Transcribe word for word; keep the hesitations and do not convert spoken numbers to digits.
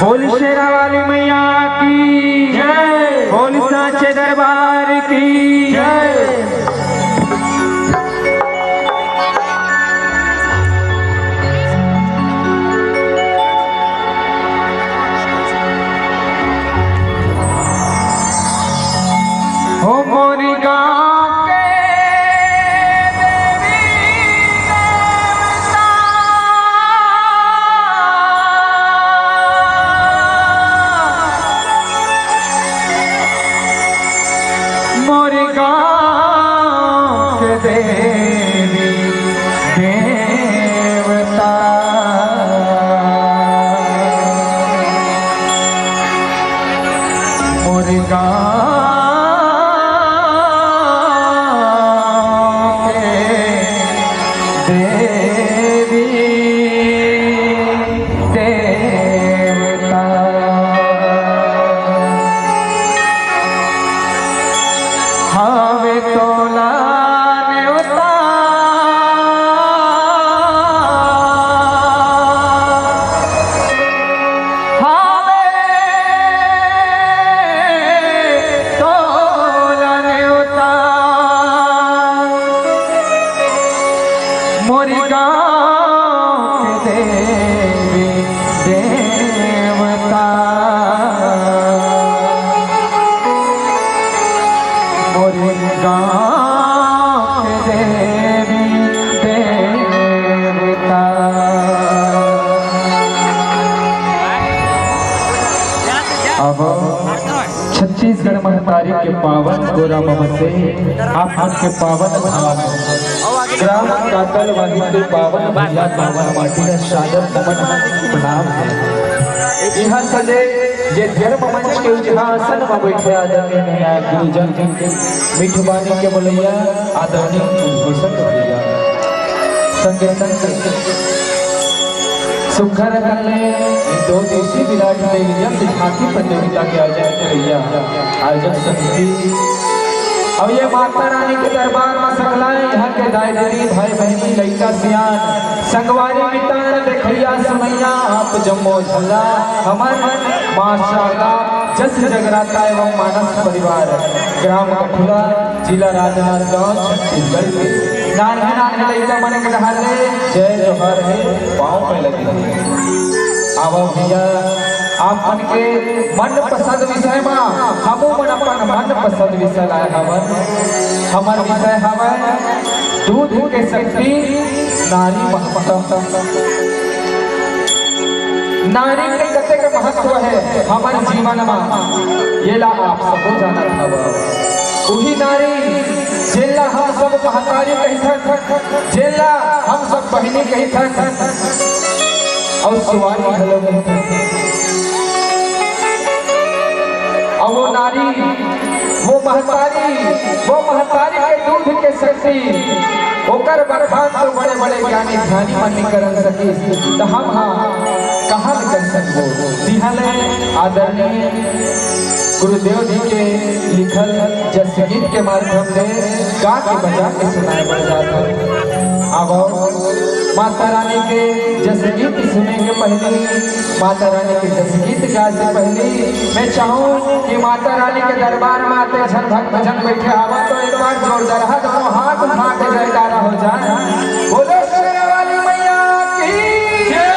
बोल शेरा वाली मैया की जय। बोल सांचे दरबार की जय। हो मोरी गाँव के देवी देवता, मोरी गाँव के देवी देवता, मोरी गाँव के देवी देवता। हवे तोला नेवता, हवे तोला नेवता, मोरी गाँव के देवी देवता, मोरी गाँव के देवी देवता। अब छत्तीसगढ़ महतारी के पावन गोरा ममसे आप मन के पावन धाम ग्राम कातल वाहित के पावन भुइयां पावन माटी ला सादर नमन प्रणाम हे। इहाँ सजे ये धर्म मंच के उजहा आसन म बइठे आदरणीय निर्णायक गुरुजन, मिठबानी के बोलैया आदरणीय उद्घोषक भैया, संगे संग सुखर रतन ले दो दिवसीय विराट तेज यज्ञ झांकी प्रतियोगिता के आयोजन करइया आयोजक समिति अउ ये माता रानी के दरबार म सकला इहाँ के दाई दीदी, भाई बहिनी, लइका सियान, संगवारी मितान, देखइया सुनइया, आप जम्मो झल्ला हमर माँ शारदा जस जगराता एवं मानस परिवार, ग्राम कठुला, जिला राजनांदगांव, छत्तीसगढ़ के नान्हे नान्हे लइका मन के डहार ले जय जोहार हे, पाँव में लगे हे। आवा भैया, आप मन के मनपसंद विषय मा हमू मन अपन मनपसंद विषय लाए हवन। हमर विषय हवय दूध के शक्ति, नारी महत्ता। नारी के कतेक महत्व हे हमर जीवन मा, येला आप सबो जानत हव। उही नारी जेला हम सब महतारी कहिथन, जेला हम सब बहिनी कहिथन, अउ सुवारी घलो कहिथन। अउ वो नारी, वो महतारी, वो महतारी के दूध के शक्ति, ओकर बखान तो बड़े-बड़े ज्ञानी ध्यानी मन नइ करन सकिस, त हम हा कहाँ ले कर सकबो? तिहाँ ले आदरणीय गुरुदेव जी के लिखल जस गीत के माध्यम ले गा के बजा के सुनाए बर जात हन। आवो, माता रानी के जस गीत सुने के पहली, माता रानी के जस गीत गाए से पहली मैं चाहूँ कि माता रानी के दरबार में आते झन भक्त जन बैठे हवा तो एक बार जोरदार दोनों हाथ उठा के जयकारा हो जाए। बोलो शेरा वाली मैया की जय।